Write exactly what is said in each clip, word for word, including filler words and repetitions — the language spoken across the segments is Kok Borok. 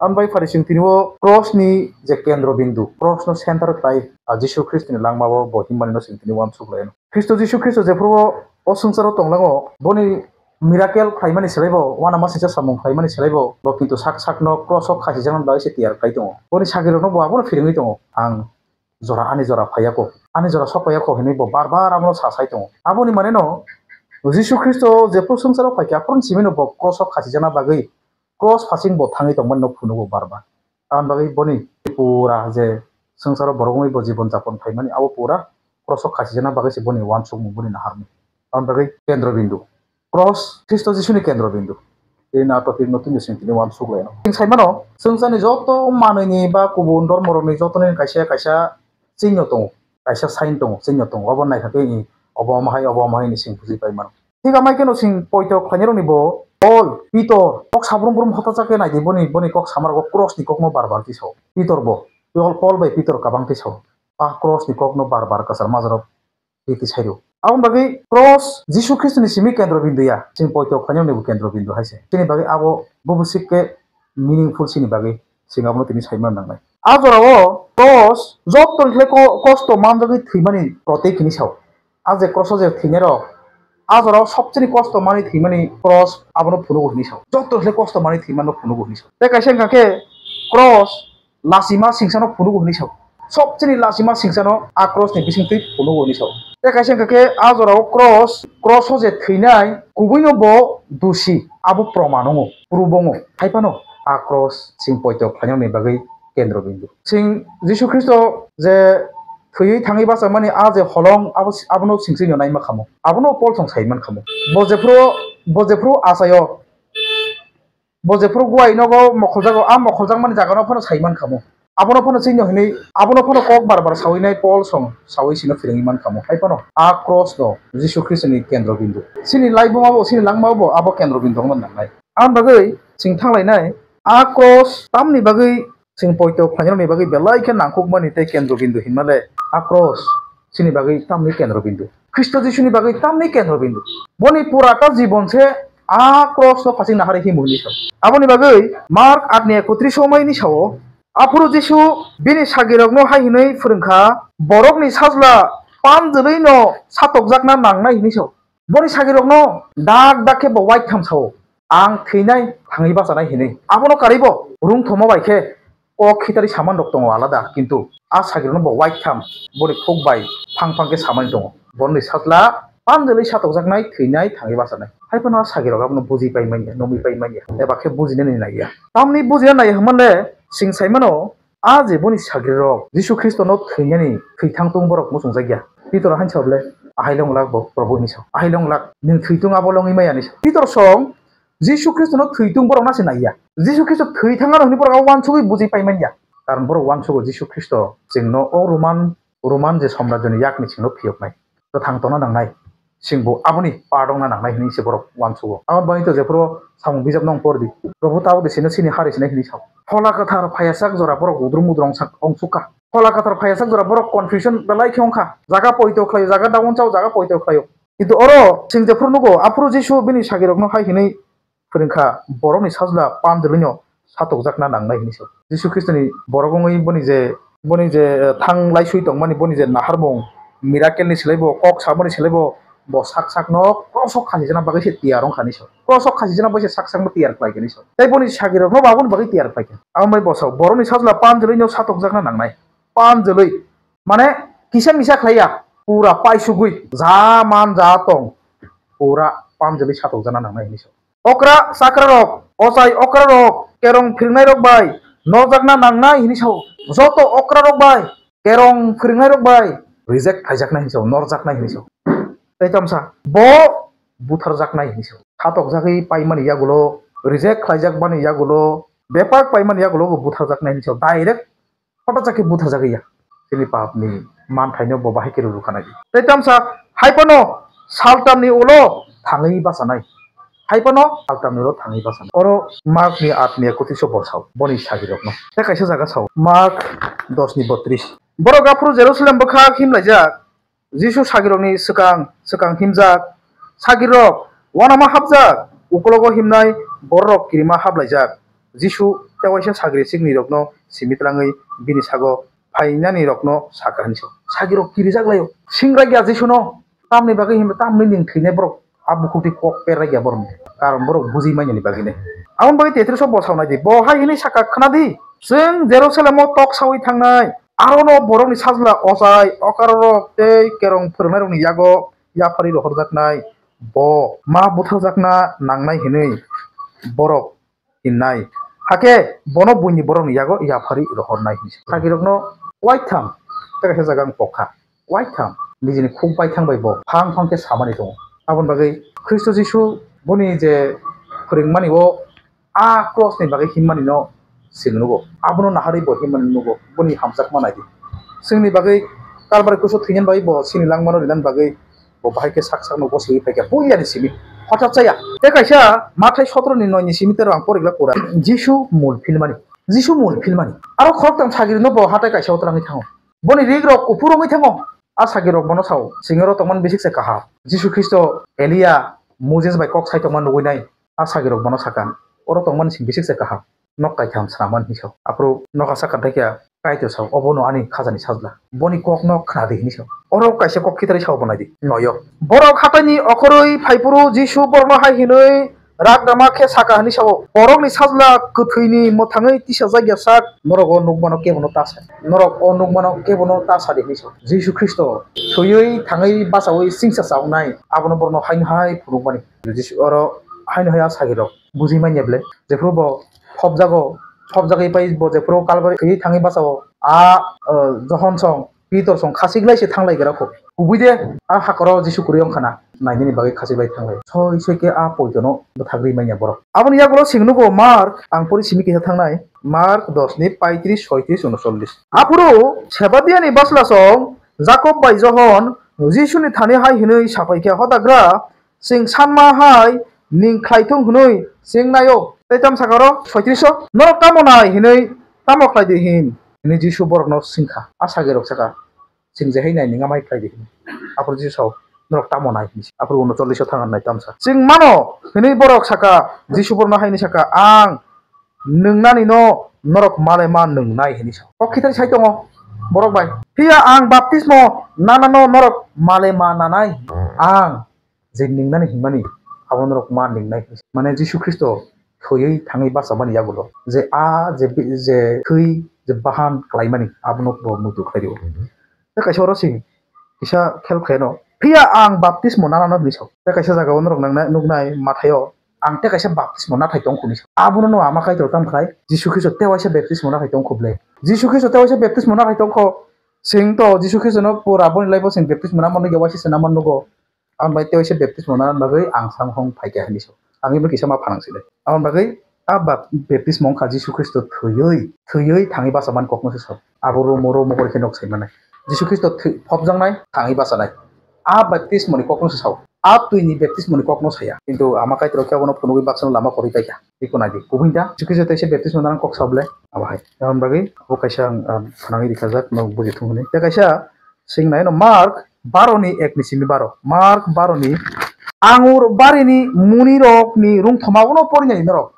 Ang bai phari chwng tini o cross ni je kendro bindu, cross no center khlai, ah, Jisu Khristo ni langma o bo himani no chwng tini uansuk lai. Khristo Jisu Khristo jephru o, o swngcharo tonglango, boni miracle khlaimani selaibo, uanama singcha samung khlaimani selaibo, bo kintu sak sakno cross o khasijaknani bagwi se tiyar khlai tongo. Boni sagrirokno bo abono phirwngwi tongo, "Ang jora, ani jora phaiya kho, ani jora sok paiya kho," hinwi bo bar bar abono sa sai tongo. Aboni maneno Jisu Khristo jephru swngcharo phaikha, aphuru simino bo cross o khasijakna bagwi cross phasing bo thangwi tongmani no phunugo bar bar. Aboni bagwi boni pura je swngcharo borok wngwi bo jibon japon khlaimani, abo pura cross o khasijakna bagwi se boni uansukmung, boni naharmung. Aboni bagwi kendro bindu. Cross Khristo Jisuni kendro bindu. Ini a topic no tini chwng tini uansuk laino. Chwng sai mano, swngcharni joto manwini ba kubun dhormorokni jotoni kaisa kaisa chingno tongo, kaisa sign tongo, chingno tongo. Obo naikha khe, i, obo omo hai, obo omo hai hinwi chwng buji pai mano. Thik amai kheno chwng poito khlainairokni bo Paul, Pitor, kok sabrum brum hotajak khe naidi boni, boni kok samarok cross ni kokno bar bar tisao. Pitor bo, Paul, Paul bai Pitor kabang tisao. A cross ni kokno bar bar kwchar majra rok twi twi sairo. Aboni bagwi cross Jisu Khristoni simi kendro bindu ya, chini poito khlainani bo kendro bindu hai se. Chini bagwi abo bubusik khe meaningful chini bagwi, chwng abono tini saimano nangnai. A jorao cross jottoni khlai ko-, kosto manjagwi thwimani protek hinwi sao. A je cross o je thwinairok, a jorao sobchini kosto manwi thwimani cross abono phunugo hinwi sao. Jottoni khlai kosto manwi thwimano phunugo hinwi sao. Tei kaisa wngkha khe cross lachima singsano phunugo hinwi sao. Sobchini lachima singsano a cross ni bisingtwi phunugo hinwi sao. Tei kaisa wngkha khe a jorao cross, cross o je thwinai kubuino bo dusi, abo proman wngo, proof wngo. Hai phano a cross chwng poito khlainani bagwi kendro bindu. Chwng Jisu Khristo je thwiwi thangwi bachamani a je holong abo, abono chwng chwngno naima khamo. Abono Paul song sai man khamo. Bo jephru, bo jephru achaio Bo jephru guai nogo mokholjago, a mokholjakmani jagano phano sai man khamo. Abono phano chini hinwi, abono phano kok bar bar sawi nai Paul song sawi sino phirwngwi man khamo. Hai phano a cross no Jisu Khristoni kendro bindu. Chini laibuma bo, chini langma bo abo kendro bindu wngma nangnai. Aboni bagwi chwng thanglainai a cross tamni bagwi chwng poito khlainani bagwi belai khe nangkukmani tei kendro bindu hinmale a cross chini bagwi tamni kendro bindu. Khristo Jisuni bagwi tamni kendro bindu. Boni purata jibon se a cross no phasing nahari himu hinwi sao. Aboni bagwi Mark atni ekotris o mai hinwi sao, aphuru Jisu bini sagirokno hai hinwi phwrwngkha, "Borokni Sajla panjwlwi no satokjakna nangnai," hinwi sao. Boni sagirokno dak dak khe bo waitham sao, "Ang thwinai, thangwi bachanai," hinwi. Abono karwibo rwngthoma bai khe kok khitari saman rok tongo alada, kintu a sagirokno bo waitham boni khuk bai phang phang khe samani tongo. Borokni Sajla panjwlwi satokjaknai, thwinai, thangwi bachanai. Hai phano a sagirok abono buji pai manya, numi pai manya, eba khe bujinani naiya. Tamni bujina naiya hwnmale chwng sai mano, a je boni sagrirok Jisu Khristono thwinani thwithang tung borok muchungjakya. Pitor hai sao bole, "Ahai long lak bo Probu," hinwi sao. "Ahai long lak, nwng thwitung abo longwi maya," hinwi sao. Pitor song Jisu Khristono thwitung borok na se naiya. Jisu Khristo thwithang ano hinwi borok abo uansugwi buji pai manya. Karon borok uansugo Jisu Khristo chwngno o Roman, Roman je samrajyoni yakni chwngno phiyoknai. Kwthang tongna nangnai. Chwngbo aboni part wngna nangnai hinwi se borok uansugo. Abo bai to jephuru samung bijapno wng por di. Probu tabuk de sino sini hari sinai hinwi sao. Phola Kwthar phaiyasak jora borok udrum udrong sak ongsukha. Phola Kwthar phaiyasak jora borok confusion belai khe wngkha. Jaga poito khlaio, jaga dagon chao, jaga poito khlaio. Kintu oro chwng jephuru nugo, aphuru Jisu bini sagirokno hai hinwi phwrwngkha, "Borokni Sajla panjwlwino satokjakna nangnai," hinwi sao. Jisu Khristoni borok wngwi boni je, boni je, eh, thang laisui tongmani, boni je naharmung, miracle ni selai bo, kok samani selai bo, bo sak sakno cross o khasijana bagwi se tiyar wngkha hinwi sao. Cross o khasijana bagwi se sak sakno tiyar khlai kha hinwi sao. Tei boni sagirokno bo aboni bagwi tiyar khlai kha. Abo bai bo sao, "Borokni Sajla panjwlwino satokjakna nangnai." Panjwlwi, mane kisa misa khlai ya, pura paisugwi, ja man ja tong, pura panjwlwi satokjakna nangnai hinwi sao. Okra chakrarok, ochai okrarok, kerong phwrwngnairok bai norjakna nangnai hinwi sao. Joto okrarok bai, kerong phwrwngnairok bai reject khaijaknai hinwi sao, norjaknai hinwi sao. Tei tamsa, bo butharjaknai hinwi sao. Satokjagwi paimani yagulo, reject khlaijakmani yagulo, bepak paimani yagulo bo butharjaknai hinwi sao. Direct Hotha chakhe butharjagwi ya. Chini papni manthaino bo bahai khe rwrwkha nai. Tei tamsa hai phano saltamni ulo thangwi bachanai. Hai phano saltamni ulo thangwi bachanai. Oro Markni atni ekotris o bo sao, boni sagirokno. Tei kaisa jaga sao, Mark dos ni botris. Borok aphuru Jerusalem bwkhak himlaijak, Jisu sagirokni swkang swkang himjak. Sagirok, uanama hapjak, ukologo himnai bororok kirima haplaijak. Jisu Tei waisa sagri sikni rokno simi twlangwi bini sago phainani rokno saka hinwi sa. Sagri rok kirijak laio. Singra ya Jisuno tamni bagwi himba tamni ning thwinai borok a bukhukti kok perra ya borok. Karon borok buji manyani bagwi ne. Aboni bagwi Tetris o bo sawnai di. Bo hai hinwi saka khna di. Chwng Jerusalem o tok sawi thangnai. Arono borokni sajla ochai okarorok tei kerong phwrwngnairokni yago yapharwi rohorjaknai. Bo ma butharjakna nangnai hinwi borok hinnai. Hakhe bono buini borokni yago yapharwi rohornai hinwi sa. Sagirokno waitham tei kaisa jaga ang pokha. Waitham nijini khuk baithang bai bo phang phang khe samani tongo. Aboni bagwi Khristo Jisu boni je phwrwngmani o a cross ni bagwi himmani no chwng nugo. Abono naharwi bo himmani nugo. Boni hamjakma naidi. Chwngni bagwi Kalbari kusu thwinani bagwi bo chini langmano rinani bagwi bo bahai khe sak sakno gosiwi phaikha. Puilani simi hothat chaya. Tei kaisa Mathai sotro ni noi ni simi tero ang poriglak pura. Jisu mul philmani. Jisu mul philmani. Aro khoroktham sagirino bo hatai kaisa o twlangwi thango. Boni rik rok kuphur wngwi thango. A sagirok bono sao, "Chwng oro tongmani bisik se kaham. Jisu Khristo, Elia, Moses bai kok sai tongma nugwi nai." A sagirok bono saka, "Oro tongmani chwng bisik se kaham. Nok kaitham swnamani hinwi sao." Aphuru nokha sakha tei khe Kaitor sao, "Obono ani khajani sajla. Boni kokno khna di," hinwi sao. Oro kaisa kok khitarwi sao bo nai di. Noyo. Borok hataini okhorwi phaiphuru Jisu borokno hai hinwi rak rama khe saka hinwi sao, "Borokni sajla kwthwini mwthangwi tisajak ya sak, norok o nukmano kebono ta sa, norok o nukmano kebono ta sa di," hinwi sao. Jisu Khristo thwiwi thangwi bachaui singsa chaunai, abono borokno haino hai phunukmani. Jisu oro haino hai a sagirok buji manya ble, jephuru bo phobjago, phobjagwi pai bo jephuru Kalbari thwiwi thangwi bachao, a, o, Johon song, Pitor song khasiklai se thanglai gra kho. Kubui de a hakoro Jisu kwrwi wng khana, nainani bagwi khasiklai thanglai. Soi soi khe a poitono bwthagri manya borok. Aboni yagulo sing nugo Mark, ang pori simi kisa thangnai, Mark dos ni paitris, soitris, unosollis. Aphuru Sebadiani bwsla song Jakob bai Johon Jisuni thani hai hinwi sapai khe, "Hodagra, chwng sanma hai ning khlai thung hwnwi chwng naio." Tei tamo saka oro soitris o, "Norok tamo nai hinwi tamo khlai di hin?" hinwi Jisu borokno swngkha. A sagirok saka, "Chwng je hai nai ning amai khlai di," hinwi. Aphuru Jisu sao, "Norok tamo nai?" hinwi. Aphuru unosollis o thang nai tamsa, "Chwng mano," hinwi borok saka. Jisu borokno haini saka, "Ang nwngnani no norok male ma nwngnai," hinwi sa. Kok khitari sai tongo borok bai, "Phiya ang baptismo nanano norok male ma nanai? Ang je nwngnani hinmani abo norok ma nwngnai." Mane Jisu Khristo thwiwi thangwi bachamani yagulo je a je bi-, je thwi je bahan khlaimani abono bo muitu khlai rio. Tei kaisa oro sing kisa khel khlaino, "Phiya ang baptismo nanano," hinwi sa. Tei kaisa jagao norok nangnai, nuknai Mathaio, "Ang tei kaisa baptismo nathai tong," hinwi sa. Abono no Ama Kaitor tamo khlai? Jisu Khristo tei waisa baptismo nathai tong kho ble? Jisu Khristo tei waisa baptismo nathai tong kho? Sing to Jisu Khristono pura boni life-o sing baptismo nangma nukya waisa se nangma nugo. Ang bai tei waisa baptismo nana bagwi ang samhong phaikha hinwi sa. Ang ibo kisa ma phanang sile. Aboni bagwi a bap-, baptismo wngkha Jisu Khristo thwiwi, thwiwi thangwi bachamani kokno se sa. Abo romo, romo kori khe nok sai manai. Jisu Khristo thwi-, phobjaknai, thangwi bachanai. A baptismoni kokno se sao. A twini baptismoni kokno saya. Kintu Ama Kaitor khe abono phunugwi baksa lama kwrwi paikha. Iko nai di. Kubui da. Jisu Khristo teisa baptismo nana kok sao ble. Abo hai. Aboni bagwi abo kaisa ang, ang phanangwi rikha jak, nok buji thung hwnwi. Tei kaisa sing nai no Mark baro ni ek ni simi baro. Mark baro ni angur bari ni muni rok ni rung thoma uno pori nai norok.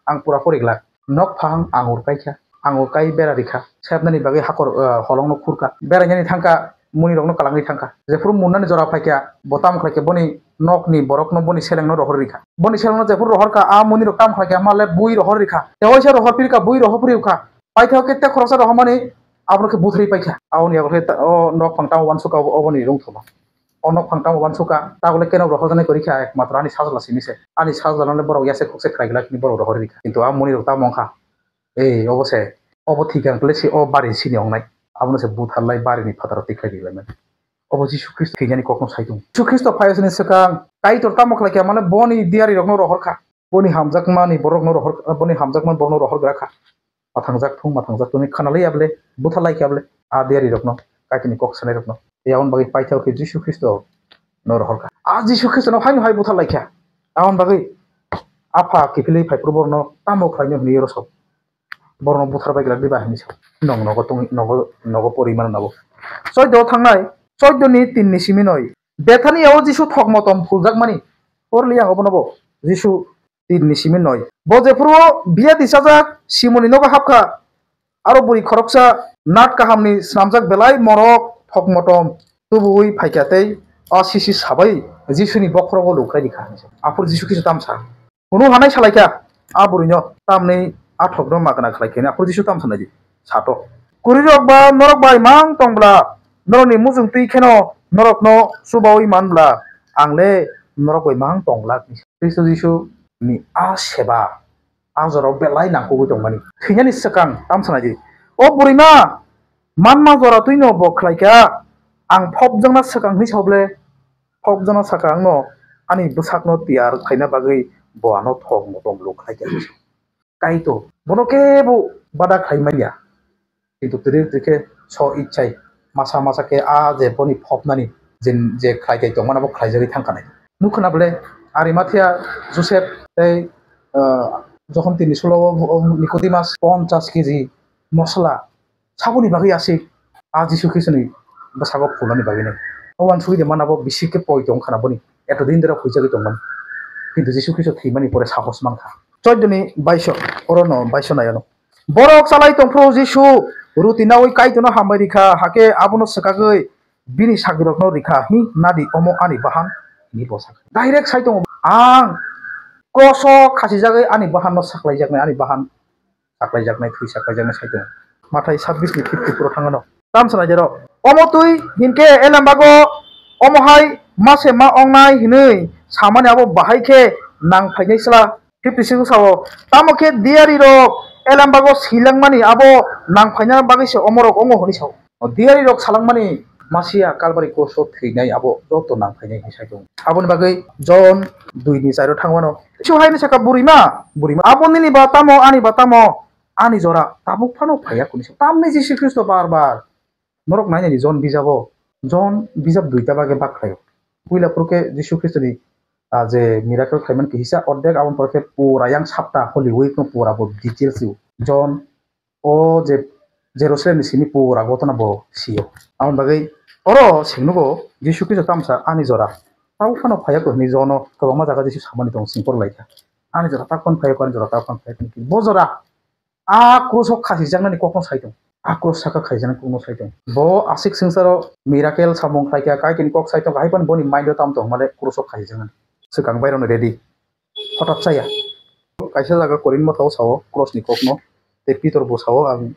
Ang pura pori glak. Nok phang angur kai kha. Angur kai bera rikha. Sepnani bagwi hakor, eh, holong no khurka. Bera nani thangka muni rok no kalangwi thangka. Jephuru munnani jora phaikha, bo tamo khlaikha boni nok ni borok no boni seleng no rohor rikha. Boni seleng no jephuru rohor kha, a muni rok tamo khlaikha, ma le bui rohor rikha. Tei waisa rohor pirka, bui rohor pirka. Paithak khe tei khoroksa rohormani abono khe butharwi paikha. Aboni yago khe ta-, o nok phang tamo uansukha obo-, oboni rung thoma. O nok phang tamo uansukha, tabole keno rohorjaknai kwrwi kha, ekmatro ani sajla simi se. Ani sajla no le borok yase khokse khlai glak hwnwi borok rohorwi rikha. Kintu a muni rok tamo wngkha, ei, obo se, obo thikang kle se o bari sini wngnai. Abono se butharlai barini phataro tikhlai rilai mani. Obo Jisu Khristo thwinani kokno sai tongo. Jisu Khristo phai sini swkang Kaitor tamo khlai kha, mane boni diyari rokno rohor kha. Boni hamjakmani borokno rohor, boni hamjakmani borokno rohor gra kha. Mathangjak thung, mathangjak thung, khana lai ya ble, butha lai kha ble, a diyari rokno, Kaitorni kok sanai rokno. Aboni bagwi paithak khe Jisu Khristo no rohor kha. A Jisu Khristo no haino hai butha lai kha. Aboni bagwi apha kiphilwi phai phuru borokno tamo khlaino hwnwi rw sok. Borokno buthar bai glak diba hinwi sa. Nong nogo tong, nogo, nogo pori mano nabo. Choido thangnai, choido ni tin ni simi noi. Bethania o Jisu thok motom phuljak mani. Porli ang obono bo. Jisu tin ni simi noi. Bo jephuru biya tisajak Simoni nogo hapkha, aro bwrwi khoroksa nat kahamni snamjak belai morok thok motom tubuwi phaikha tei a sisi sabai Jisuni bokhorogo lukhai rikha. Aphuru Jisu Khristo tamsa hunu hanai salaikha a bwrwino, tamni a thokno magna khlaikha hwnwi. Aphuru Jisu tamsa naidi, sato, "Kwrwirok ba norok bai mang tongbla, norokni mujung twi kheno norokno chubaui manbla, ang le norok bai mang tonglak." Khristo Jisu ni a seba a jorao belai nangkukgwi tongmani. Thwinani swkang tamsa naidi, "O bwrwima, manma jora twino bo khlaikha, ang phobjakna swkang hwnwi sao ble? Phobjakna swkang no ani bwsakno tiyar khaina bagwi bo ano thok motom lukhai kha." Kaitor bono kebo bada khlai manya, kintu twrwi twrwi khe so ichai masa masa khe a je boni phobnani je, je khlai kai tongmani bo khlaijagwi thangkha nai. Nukha na bole Arimathea Joseph tei, ah, jokhon tini sulo o, o Nicodemus ponchas keji mosla saboni bagwi aswk a Jisu Khristoni bwsago phulnani bagwi nai. O uansugwi de mana bo bisi khe poi tong khana boni, eto din dera huijagwi tongmani. Kintu Jisu Khristo thwimani pore sahos mankha. Choiddoni baiso, oro no baiso nai ano. Borok chalai tongphuru Jisu ruti naui Kaitorno hambai rikha, hakhe abono swkagwi bini sagrirokno rikha, "Hi nadi omo ani bahan," hwnwi bo sakha. Direct sai tongo, "Ang kroso khasijagwi ani bahanno saklaijaknai, ani bahan saklaijaknai, thwi saklaijaknai," sai tongo. Mathai sabbish ni fifty four o thangano. Tamsa naijaro. Omo twi hinkhe elembago omo hai mase ma ongnai hinwi samani abo bahai khe nang phainai sla. Fifty six o sao, "Tamo khe diyari rok elembago silangmani abo nang phaina bagwi se omorok ongo," hwnwi sao. O diyari rok salangmani Masia Kalbari kroso thwinai abo joto nang phainai hinwi sai tongo. Aboni bagwi Jon dui ni charo thangmano. Jisu haino sakha, "Bwrwima, bwrwima, abo nini ba tamo, ani ba tamo?" Ani jora tabuk phano phaiya kuni se. Tamni Jisu Khristo bar bar norok nainani Jon bijabo, Jon bijab duita bagwi bak khlaio. Puila phuru khe Jisu Khristoni, ah, je miracle khlaiman kisa ordek, aboni pore khe pura yang sapta Holy Week no pura bo details o. Jon o je Jerusalem ni simi pura gotona bo sio. Aboni bagwi oro singnugo Jisu Khristo tamsa ani jora tabuk phano phaiya kuni Jon o kwbangma jaga Jisu samani tongo singkor laikha. Ani jora tabuk phano phaiya kuni, ani jora tabuk phano phaiya kuni. Bo jora a krus o khasijaknani kokno sai tong. A krus saka khaijaknani kokno sai tong. Bo aswk swngcharo miracle samung khlaikha, Kaitorni kok sai tong, hai phano boni mind o tam tong male krus o khasijaknani. Swkang bairokno ready. Hothat chaya. Kaisa jaga Korinth motha o sao krus ni kokno. Tei Pitor bo sao, ang